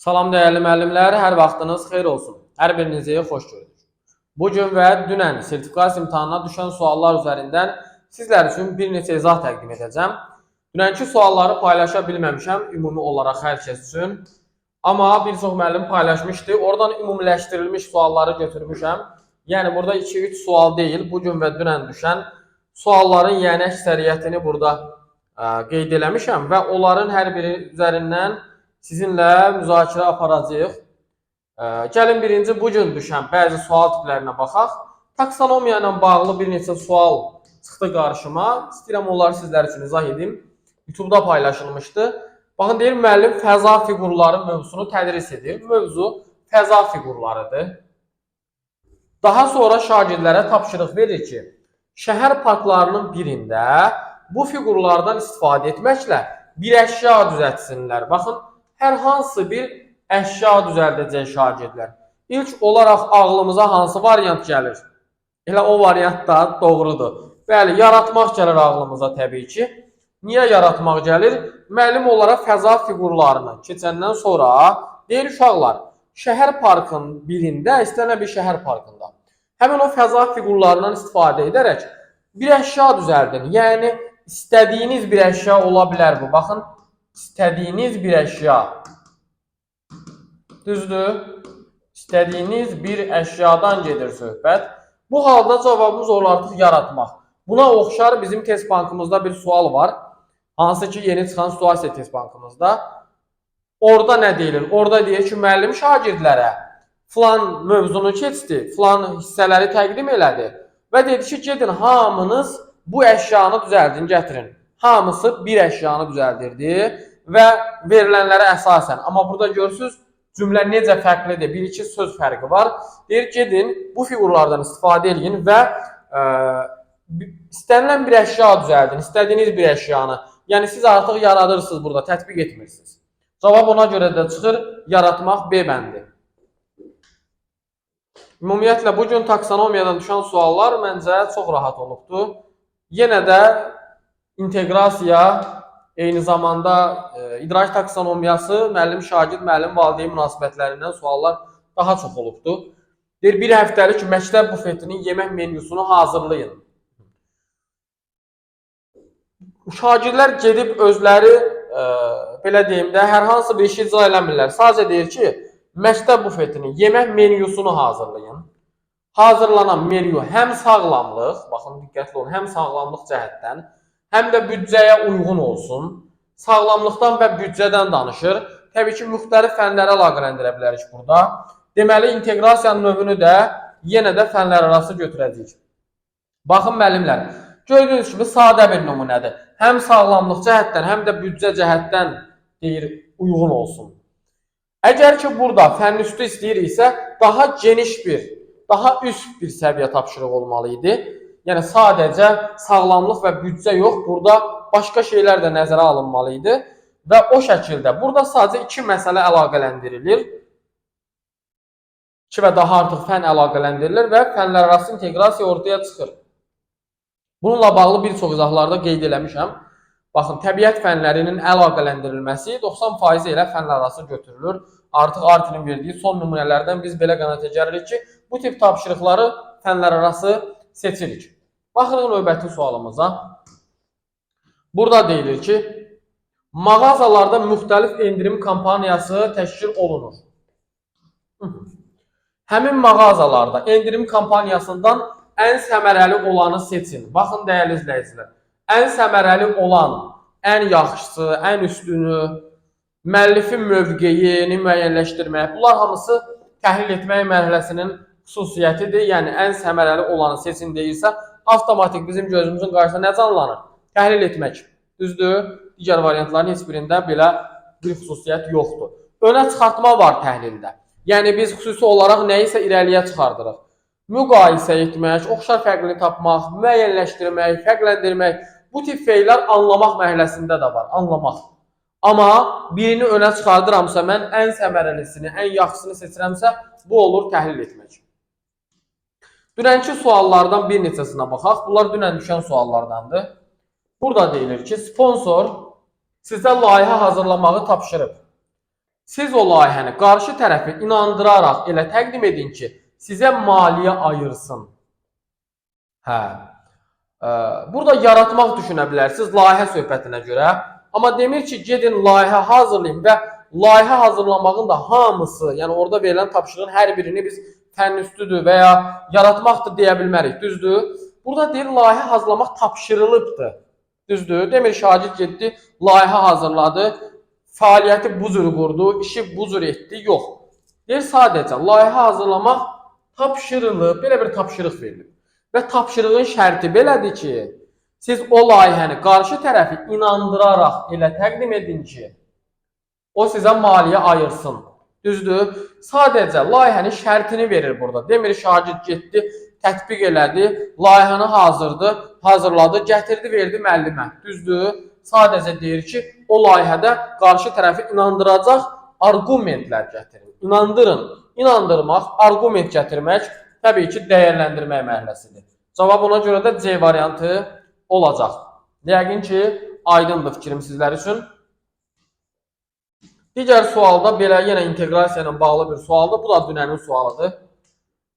Salam dəyərli müəllimlər, hər vaxtınız xeyir olsun. Hər birinizi xoş gördük. Bu gün və dünən sertifikasiya imtahanına düşən suallar üzərindən sizlər üçün bir neçə izah təqdim edəcəm. Dünənki sualları paylaşa bilməmişəm ümumi olaraq hər kəs üçün. Amma bir çox müəllim paylaşmışdı. Oradan ümumiləşdirilmiş sualları götürmüşəm. Yəni burada 2-3 sual deyil, bu gün və dünən düşən sualların yəni əksəriyyətini burada qeyd eləmişəm və onların hər biri üzərindən sizinlə müzakirə aparacağıq. Gəlin birinci bu gün düşən bəzi sual tiplərinə baxaq. Taksonomiya ilə bağlı bir neçə sual çıxdı qarşıma. İstəyirəm onları sizlər üçün izah edim. YouTube-da paylaşılmışdı. Baxın, deyir müəllim fəza fiqurları mövzusunu tədris edir. Mövzu fəza fiqurlarıdır. Daha sonra şagirdlərə tapşırıq verir ki, şəhər parklarının birində bu fiqurlardan istifadə etməklə bir əşya düzəltsinlər. Baxın, hər hansı bir əşya düzəldəcək şagirdlər. İlk olaraq ağlımıza hansı variant gəlir? Elə o variant da doğrudur. Bəli, yaratmaq gəlir ağlımıza təbii ki. Niyə yaratmaq gəlir? Müəllim onlara fəza fiqurlarını keçəndən sonra deyir uşaqlar, şəhər parkının birində, istənilən bir şəhər parkında həmin o fəza fiqurlarından istifadə edərək bir əşya düzəldin. Yəni istədiyiniz bir əşya ola bilər bu. Baxın, istədiyiniz bir əşya. Düzdür? İstədiyiniz bir əşyadan gedir söhbət. Bu halda cavabımız olur artıq yaratmaq. Buna oxşar bizim test bankımızda bir sual var. Hansı ki yeni çıxan situasiya test bankımızda. Orada nə deyilir? Orada deyir ki, müəllim şagirdlərə filan mövzunu keçdi, filan hissələri təqdim elədi və dedi ki, gedin hamınız bu əşyanı düzəldin, gətirin. Hamısı bir əşyanı düzəldirdi və verilənlərə əsasən. Amma burada görürsüz, cümlə necə fərqlidir? Bir-iki söz fərqi var. Deyir, gedin bu fiqurlardan istifadə edin və istənilən bir əşya düzəldin, istədiyiniz bir əşyanı. Yəni siz artıq yaradırsınız burada, tətbiq etmirsiniz. Cavab ona görə də çıxır, yaratmaq B bəndi. Ümumiyyətlə, bu gün taksonomiyadan düşən suallar məncə çox rahat olubdur. Yenə də inteqrasiya, eyni zamanda idrak taksonomiyası, müəllim-şagird, müəllim-valideyn münasibətlərindən suallar daha çox olubdur. Deyir, bir həftəlik məktəb bufetinin yemək menyusunu hazırlayın. Şagirdlər gedib özləri, belə deyim də, hər hansı bir işi icra eləmirlər. Sadəcə deyir ki, məktəb bufetinin yemək menyusunu hazırlayın. Hazırlanan menyu həm sağlamlıq, baxın diqqətli olun, həm sağlamlıq cəhətdən, həm də büdcəyə uyğun olsun. Sağlamlıqdan və büdcədən danışır. Təbii ki, müxtəlif fənləri əlaqələndirə bilərik burada. Deməli, inteqrasiyanın növünü də yenə də fənlər arası götürəcəyik. Baxın müəllimlər, gördüyünüz kimi sadə bir nümunədir. Həm sağlamlıq cəhətdən, həm də büdcə cəhətdən deyir, uyğun olsun. Əgər ki, burada fənn üstü istəyiriksə, daha geniş bir, daha üst bir səviyyə tapşırıq olmalı idi. Yəni, sadəcə sağlamlıq və büdcə yox, burada başqa şeylər də nəzərə alınmalı idi. Və o şəkildə burada sadəcə iki məsələ əlaqələndirilir. İki və daha artıq fənn əlaqələndirilir və fənlər arası inteqrasiya ortaya çıxır. Bununla bağlı bir çox izahlarda qeyd eləmişəm. Baxın, təbiət fənlərinin əlaqələndirilməsi 90% elə fənlər arası götürülür. Artıq Artinin verdiyi son nümunələrdən biz belə qənaətə gəlirik ki, bu tip tapşırıqları fənlər arası seçirik. Baxırıq növbəti sualımıza. Burada deyilir ki, mağazalarda müxtəlif endirim kampaniyası təşkil olunur. Həmin mağazalarda endirim kampaniyasından ən səmərəli olanı seçin. Baxın, dəyərli izləyicilər, ən səmərəli olan, ən yaxşısı, ən üstünü, müəllifin mövqeyini müəyyənləşdirmək, bunlar hamısı təhlil etmək mərhələsinin xüsusiyyətidir. Yəni, ən səmərəli olanı seçin deyirsə, avtomatik bizim gözümüzün qarşısında nə canlanır? Təhlil etmək. Düzdür? Digər variantların heç birində belə bir xüsusiyyət yoxdur. Önə çıxartma var təhlildə. Yəni, biz xüsusi olaraq nəyisə irəliyə çıxardırıq. Müqayisə etmək, oxşar fərqini tapmaq, müəyyənləşdirmək, fərqləndirmək, bu tip feillər anlamaq mərhələsində də var, anlamaq. Amma birini önə çıxardıramsa, mən ən səmərəlisini, ən yaxşısını seçirəmsə, bu olur təhlil etmək. Dünənki suallardan bir neçəsinə baxaq. Bunlar dünən düşən suallardandır. Burada deyilir ki, sponsor sizə layihə hazırlamağı tapşırıb. Siz o layihəni qarşı tərəfi inandıraraq elə təqdim edin ki, sizə maliyyə ayırsın. Hə. Burada yaratmaq düşünə bilərsiniz layihə söhbətinə görə. Amma demir ki, gedin layihə hazırlayın və layihə hazırlamağın da hamısı, yəni orada verilən tapşırığın hər birini biz fənn üstüdür və ya yaratmaqdır deyə bilmərik, düzdür? Burada deyir, layihə hazırlamaq tapşırılıbdır, düzdür? Demir, şagird getdi, layihə hazırladı, fəaliyyəti bu cür qurdu, işi bu cür etdi, yox. Deyir, sadəcə layihə hazırlamaq tapşırılıb, belə bir tapşırıq verilib. Və tapşırığın şərti belədir ki, siz o layihəni qarşı tərəfi inandıraraq elə təqdim edin ki, o sizə maliyyə ayırsın. Düzdür? Sadəcə layihənin şərtini verir burada. Demir, şagird getdi, tətbiq elədi, layihəni hazırladı, gətirdi, verdi müəllimə. Düzdür? Sadəcə deyir ki, o layihədə qarşı tərəfi inandıracaq arqumentlər gətirin. İnandırın. İnandırmaq, arqument gətirmək təbii ki, dəyərləndirmək mərhələsidir. Cavab ona görə də C variantı olacaq. Yəqin ki, aydındır fikrim sizlər üçün. Digər sualda belə yenə inteqrasiya ilə bağlı bir sualdır. Bu da dünənin sualıdır.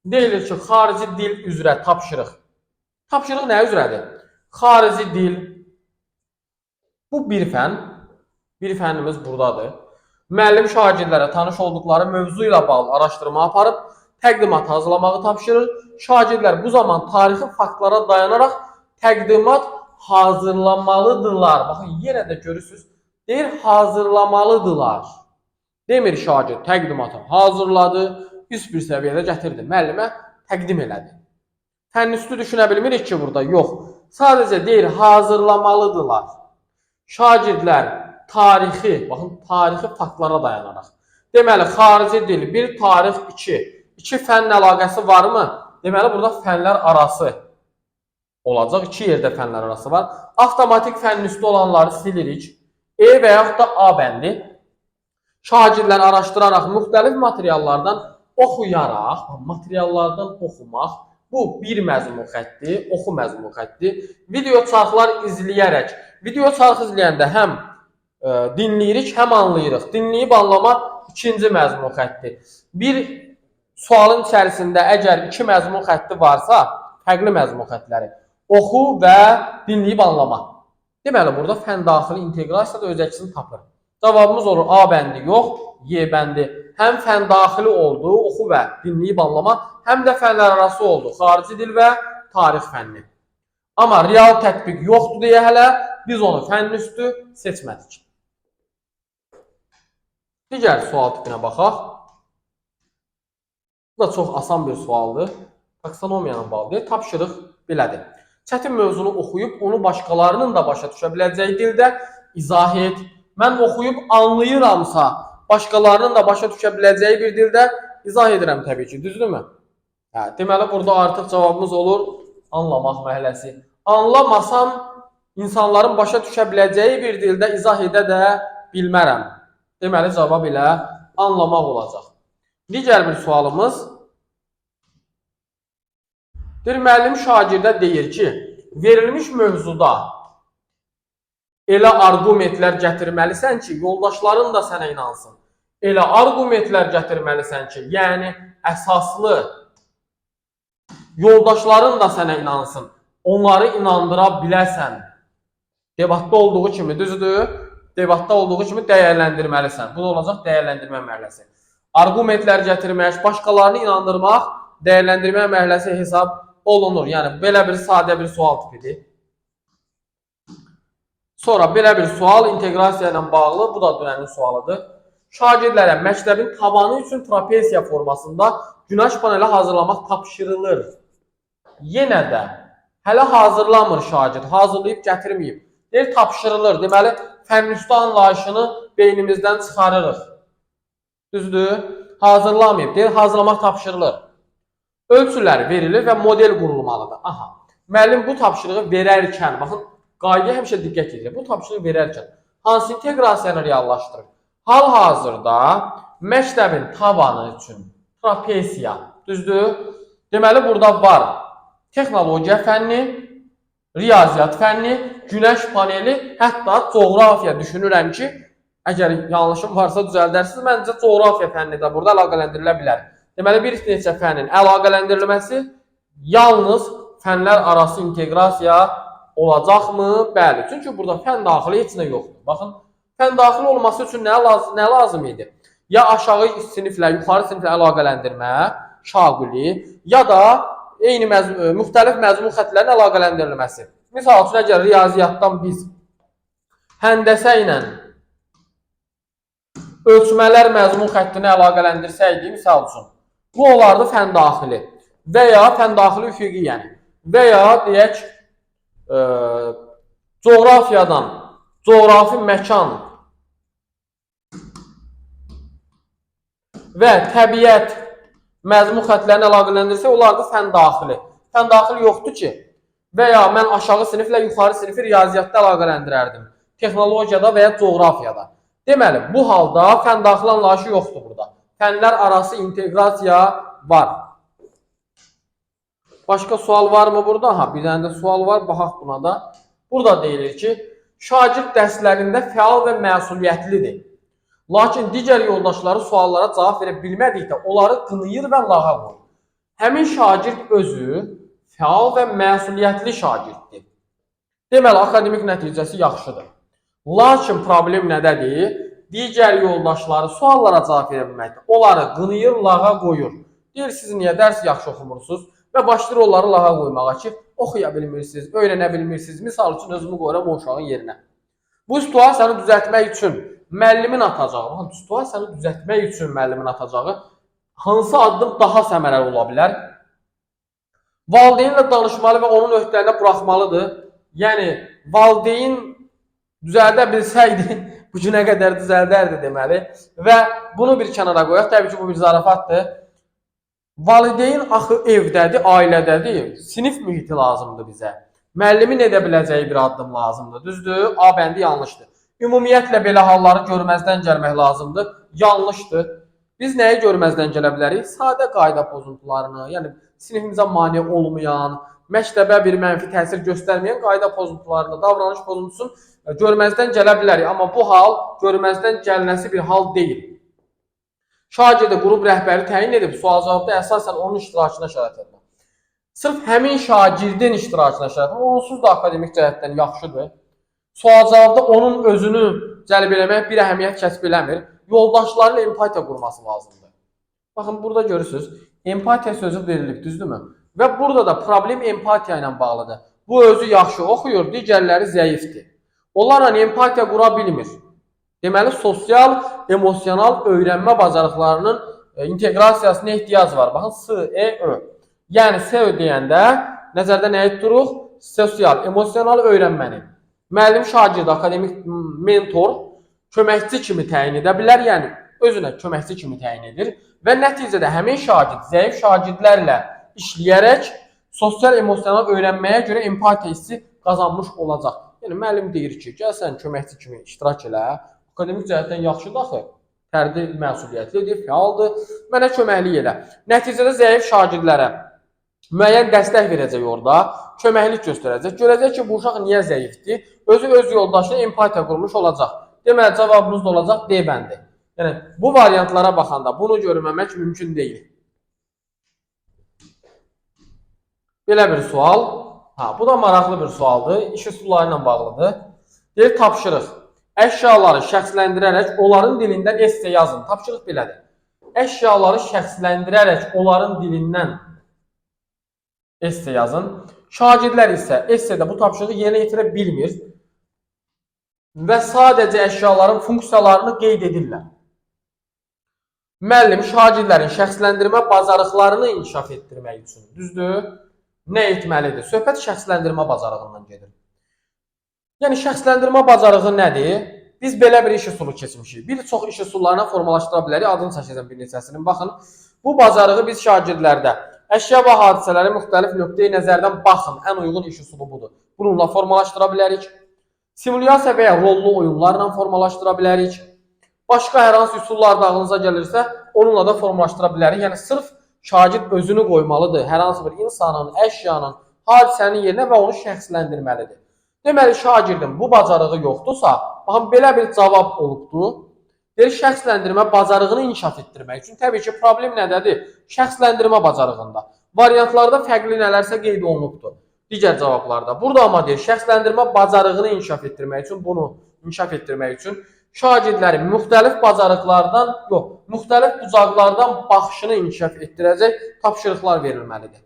Deyilir ki, xarici dil üzrə tapşırıq. Tapşırıq nə üzrədir? Xarici dil, bu bir fənn. Bir fənnimiz buradadır. Müəllim şagirdlərə tanış olduqları mövzu ilə bağlı araşdırma aparıb, təqdimat hazırlamağı tapşırır. Şagirdlər bu zaman tarixi faktlara dayanaraq təqdimat hazırlamalıdırlar. Baxın, yenə də görürsünüz. Deyir, hazırlamalıdırlar. Demir, şagird təqdimatı hazırladı, üst bir səviyyədə gətirdi, müəllimə təqdim elədi. Fənn üstü düşünə bilmirik ki, burada yox. Sadəcə deyir, hazırlamalıdırlar. Şagirdlər tarixi, baxın, tarixi faktlara dayanaraq. Deməli, xarici dil 1, tarix 2. İki fənn əlaqəsi varmı? Deməli, burada fənlər arası olacaq. İki yerdə fənlər arası var. Avtomatik fənn üstü olanları silirik. E və yaxud da A bəndi. Şagirdlər araşdıraraq müxtəlif materiallardan oxuyaraq, materiallardan oxumaq, bu bir məzmun xətti, oxu məzmun xətti. Video çarxlar izləyərək, video çarx izləyəndə həm dinləyirik, həm anlayırıq. Dinləyib anlama ikinci məzmun xətti. Bir sualın içərisində əgər iki məzmun xətti varsa, fərqli məzmun xəttləri, oxu və dinləyib anlama. Deməli, burada fənn daxili inteqrasiya da öz əksini tapır. Cavabımız olur A bəndi yox, Y bəndi. Həm fənn daxili oldu, oxu və dinləyib anlama, həm də fənlər arası oldu, xarici dil və tarix fənni. Amma real tətbiq yoxdur deyə hələ biz onu fənn üstü seçmədik. Digər sual tipinə baxaq. Bu da çox asan bir sualdır. Taksonomiya ilə bağlı. Tapşırıq belədir. Çətin mövzunu oxuyub, onu başqalarının da başa düşə biləcəyi dildə izah et. Mən oxuyub anlayıramsa, başqalarının da başa düşə biləcəyi bir dildə izah edirəm təbii ki, düzdürmü? Hə, deməli, burada artıq cavabımız olur anlamaq mərhələsi. Anlamasam, insanların başa düşə biləcəyi bir dildə izah edə də bilmərəm. Deməli, cavab ilə anlamaq olacaq. Digər bir sualımız. Deyir, müəllim şagirdə deyir ki, verilmiş mövzuda elə arqumentlər gətirməlisən ki, yoldaşların da sənə inansın. Elə arqumentlər gətirməlisən ki, yəni əsaslı yoldaşların da sənə inansın. Onları inandıra biləsən. Debatda olduğu kimi, düzdür? Debatda olduğu kimi dəyərləndirməlisən. Bu da olacaq dəyərləndirmə mərhələsi. Arqumentlər gətirmək, başqalarını inandırmaq dəyərləndirmə mərhələsi hesab olunur. Yəni, belə bir sadə bir sual tipidir. Sonra belə bir sual inteqrasiya ilə bağlı, bu da dünənin sualıdır. Şagirdlərə məktəbin tavanı üçün trapesiya formasında günəş paneli hazırlamaq tapşırılır. Yenə də hələ hazırlamır şagird, hazırlayıb gətirməyib. Deyir, tapşırılır. Deməli, fənn üstü anlayışını beynimizdən çıxarırıq. Düzdür? Hazırlamayıb. Deyir, hazırlamaq tapşırılır. Ölçülər verilir və model qurulmalıdır. Aha. Müəllim bu tapşırığı verərkən, baxın, qaydaya həmişə diqqət edir. Bu tapşırığı verərkən hansı inteqrasiyanı reallaşdırır? Hal-hazırda məktəbin tavanı üçün trapesiya, düzdür? Deməli, burada var texnologiya fənni, riyaziyyat fənni, günəş paneli, hətta coğrafiya düşünürəm ki, Əgər yanlışım varsa düzəldərsiniz. Məncə coğrafiya fənni də burada əlaqələndirilə bilər. Deməli, bir neçə fənnin əlaqələndirilməsi yalnız fənlər arası inteqrasiya olacaqmı? Bəli. Çünki burada fən daxili heç nə yoxdur. Baxın, fən daxili olması üçün nə lazım idi? Ya aşağı siniflə, yuxarı siniflə əlaqələndirmə, şaquli, ya da eyni müxtəlif məzmun xətlərinin əlaqələndirilməsi. Misal üçün, əgər riyaziyyatdan biz həndəsə ilə ölçmələr məzmun xəttini əlaqələndirsəydik, misal üçün, bu olardı fən daxili və ya fən daxili üfüqi, yəni və ya deyək, coğrafiyadan coğrafi məkan və təbiət məzmun xətlərini əlaqələndirsək, olardı fən daxili. Fən daxili yoxdur ki, və ya mən aşağı siniflə yuxarı sinifi riyaziyyatda əlaqələndirərdim, texnologiyada və ya coğrafiyada. Deməli, bu halda fən daxili anlayışı yoxdur burada. Fənlər arası inteqrasiya var. Başqa sual varmı burada? Ha, bir dənə də sual var, baxaq buna da. Burada deyilir ki, şagird dərslərində fəal və məsuliyyətlidir. Lakin digər yoldaşları suallara cavab verə bilmədikdə onları qınayır və lağa qoyur. Həmin şagird özü fəal və məsuliyyətli şagirddir. Deməli, akademik nəticəsi yaxşıdır. Lakin problem nədədir? Digər yoldaşları suallara cavab verə bilməkdir. Onları qınayır, lağa qoyur. Deyir, siz niyə dərs yaxşı oxumursunuz? Və başlayır onları lağa qoymağa ki, oxuya bilmirsiniz, öyrənə bilmirsiniz. Misal üçün, özümü qoyuram o uşağın yerinə. Bu situasiyanı düzəltmək üçün müəllimin atacağı, baxın, situasiyanı düzəltmək üçün müəllimin atacağı hansı addım daha səmərəli ola bilər? Valideynlə danışmalı və onun öhdələrinə buraxmalıdır. Yəni, valideyn düzəldə bilsəydi, bu günə qədər düzəldərdi deməli. Və bunu bir kənara qoyaq. Təbii ki, bu bir zarafatdır. Valideyn axı evdədir, ailədədir. Sinif mühiti lazımdır bizə. Müəllimin edə biləcəyi bir addım lazımdır. Düzdür? A bəndi yanlışdır. Ümumiyyətlə belə halları görməzdən gəlmək lazımdır. Yanlışdır. Biz nəyi görməzdən gələ bilərik? Sadə qayda pozuntularını, yəni sinifimizə mane olmayan, məktəbə bir mənfi təsir göstərməyən qayda pozuntularını, davranış pozuntusunu görməzdən gələ bilərik. Amma bu hal görməzdən gəlinəsi bir hal deyil. Şagirdə qrup rəhbəri təyin edib, sual-cavabda əsasən onun iştirakına şərait etmək. Sırf həmin şagirdin iştirakına şərait etmək, onsuz da akademik cəhətdən yaxşıdır. Sual-cavabda onun özünü cəlb eləmək bir əhəmiyyət kəsb eləmir. Yoldaşlarıyla empatiya qurması lazımdır. Baxın, burada görürsünüz, empatiya sözü verilib, düzdürmü? Və burada da problem empatiya ilə bağlıdır. Bu özü yaxşı oxuyur, digərləri zəifdir. Onlarla empatiya qura bilmir. Deməli, sosial, emosional öyrənmə bacarıqlarının inteqrasiyasına ehtiyac var. Baxın, S, E, Ö. Yəni, S, Ö deyəndə nəzərdə nəyi tuturuq? Sosial, emosional öyrənməni. Müəllim şagird, akademik mentor köməkçi kimi təyin edə bilər, yəni özünə köməkçi kimi təyin edir və nəticədə həmin şagird zəif şagirdlərlə işləyərək sosial emosional öyrənməyə görə empatiya hissi qazanmış olacaq. Yəni müəllim deyir ki, gəl sən köməkçi kimi iştirak elə, akademik cəhətdən yaxşıdır axı, fərdi məsuliyyətlidir, fəaldır, mənə köməklik elə. Nəticədə zəif şagirdlərə müəyyən dəstək verəcək orada, köməklik göstərəcək, görəcək ki, bu uşaq niyə zəifdir, özü öz yoldaşına empatiya qurmuş olacaq. Deməli, cavabımız da olacaq D bəndi. Yəni, bu variantlara baxanda bunu görməmək mümkün deyil. Belə bir sual. Ha, bu da maraqlı bir sualdır. İş üsulları ilə bağlıdır. Deyir, tapşırıq. Əşyaları şəxsləndirərək onların dilindən esse yazın. Tapşırıq belədir. Əşyaları şəxsləndirərək onların dilindən esse yazın. Şagirdlər isə essedə bu tapşırığı yerinə yetirə bilmir və sadəcə əşyaların funksiyalarını qeyd edirlər. Müəllim şagirdlərin şəxsləndirmə bacarıqlarını inkişaf etdirmək üçün, düzdür, nə etməlidir? Söhbət şəxsləndirmə bacarığından gedir. Yəni, şəxsləndirmə bacarığı nədir? Biz belə bir iş üsulu keçmişik. Bir çox iş üsullarına formalaşdıra bilərik. Adını çəkəcəm bir neçəsinin. Baxın, bu bacarığı biz şagirdlərdə əşya və hadisələrə müxtəlif nöqteyi nəzərdən baxın. Ən uyğun iş üsulu budur. Bununla formalaşdıra bilərik. Simulyasiya və ya rollu oyunlarla formalaşdıra bilərik. Başqa hər hansı üsullar da ağlınıza gəlirsə, onunla da formalaşdıra bilərik. Yəni, sırf şagird özünü qoymalıdır. Hər hansı bir insanın, əşyanın, hadisənin yerinə və onu şəxsləndirməlidir. Deməli, şagirdin bu bacarığı yoxdursa, baxın, belə bir cavab olubdur. Deyir, şəxsləndirmə bacarığını inkişaf etdirmək üçün. Təbii ki, problem nədədir? Şəxsləndirmə bacarığında. Variantlarda fərqli nələrsə qeyd olunubdur. Digər cavablarda. Burada amma deyir, şəxsləndirmə bacarığını inkişaf etdirmək üçün, bunu inkişaf etdirmək üçün şagirdlərin müxtəlif bacarıqlardan, yox, müxtəlif bucaqlardan baxışını inkişaf etdirəcək tapşırıqlar verilməlidir.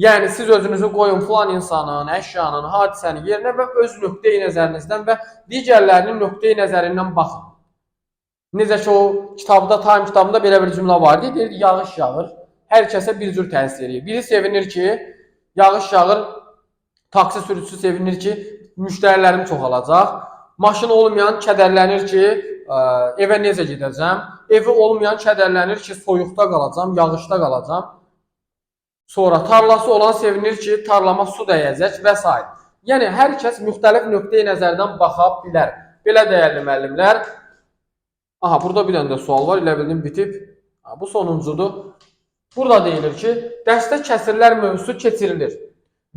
Yəni siz özünüzü qoyun filan insanın, əşyanın, hadisənin yerinə və öz nöqteyi nəzərinizdən və digərlərinin nöqteyi nəzərindən baxın. Necə ki o kitabda, Time kitabında belə bir cümlə var idi, deyir yağış yağır, hər kəsə bir cür təsir eləyir. Biri sevinir ki, yağış yağır, taksi sürücüsü sevinir ki, müştərilərim çoxalacaq. Maşın olmayan kədərlənir ki, evə necə gedəcəm? Evi olmayan kədərlənir ki, soyuqda qalacam, yağışda qalacam. Sonra tarlası olan sevinir ki, tarlama su dəyəcək və s. Yəni hər kəs müxtəlif nöqteyi nəzərdən baxa bilər. Belə dəyərli müəllimlər. Aha, burada bir dənə də sual var, elə bildim bitib. Ha, bu sonuncudur. Burada deyilir ki, dərsdə kəsirlər mövzusu keçirilir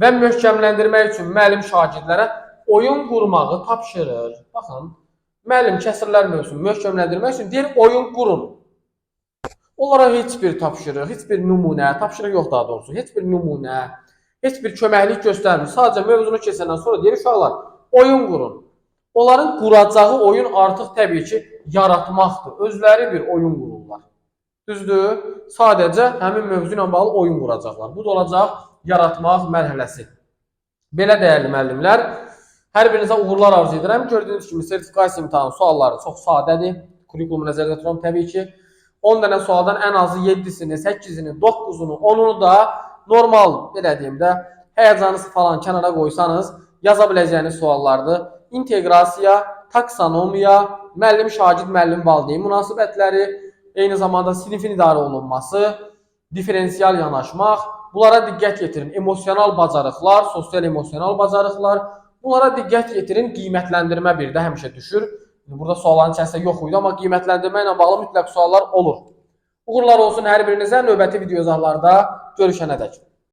və möhkəmləndirmək üçün müəllim şagirdlərə oyun qurmağı tapşırır. Baxın, müəllim kəsirlər mövzusunu möhkəmləndirmək üçün deyir, oyun qurun. Onlara heç bir tapşırıq, heç bir nümunə, tapşırıq yox daha doğrusu, heç bir nümunə, heç bir köməklik göstərmir. Sadəcə mövzunu keçəndən sonra deyir, uşaqlar, oyun qurun. Onların quracağı oyun artıq təbii ki, yaratmaqdır. Özləri bir oyun qururlar. Düzdür? Sadəcə həmin mövzu ilə bağlı oyun quracaqlar. Bu da olacaq yaratmaq mərhələsi. Belə dəyərli müəllimlər, hər birinizə uğurlar arzu edirəm. Gördüyünüz kimi sertifikasiya imtahanı sualları çox sadədir. Kurikulumu nəzərdə tuturam təbii ki. 10 dənə sualdan ən azı 7-sini, 8-ini, 9-unu, 10-unu da normal, belə deyim də, həyəcanınızı falan kənara qoysanız yaza biləcəyiniz suallardır. İnteqrasiya, taksonomiya, müəllim-şagird, müəllim-valideyn münasibətləri, eyni zamanda sinifin idarə olunması, diferensial yanaşmaq, bunlara diqqət yetirin. Emosional bacarıqlar, sosial emosional bacarıqlar, bunlara diqqət yetirin. Qiymətləndirmə bir də həmişə düşür. Burada sualların içərisində yox idi, amma qiymətləndirmə ilə bağlı mütləq suallar olur. Uğurlar olsun hər birinizə. Növbəti video izahlarda görüşənədək.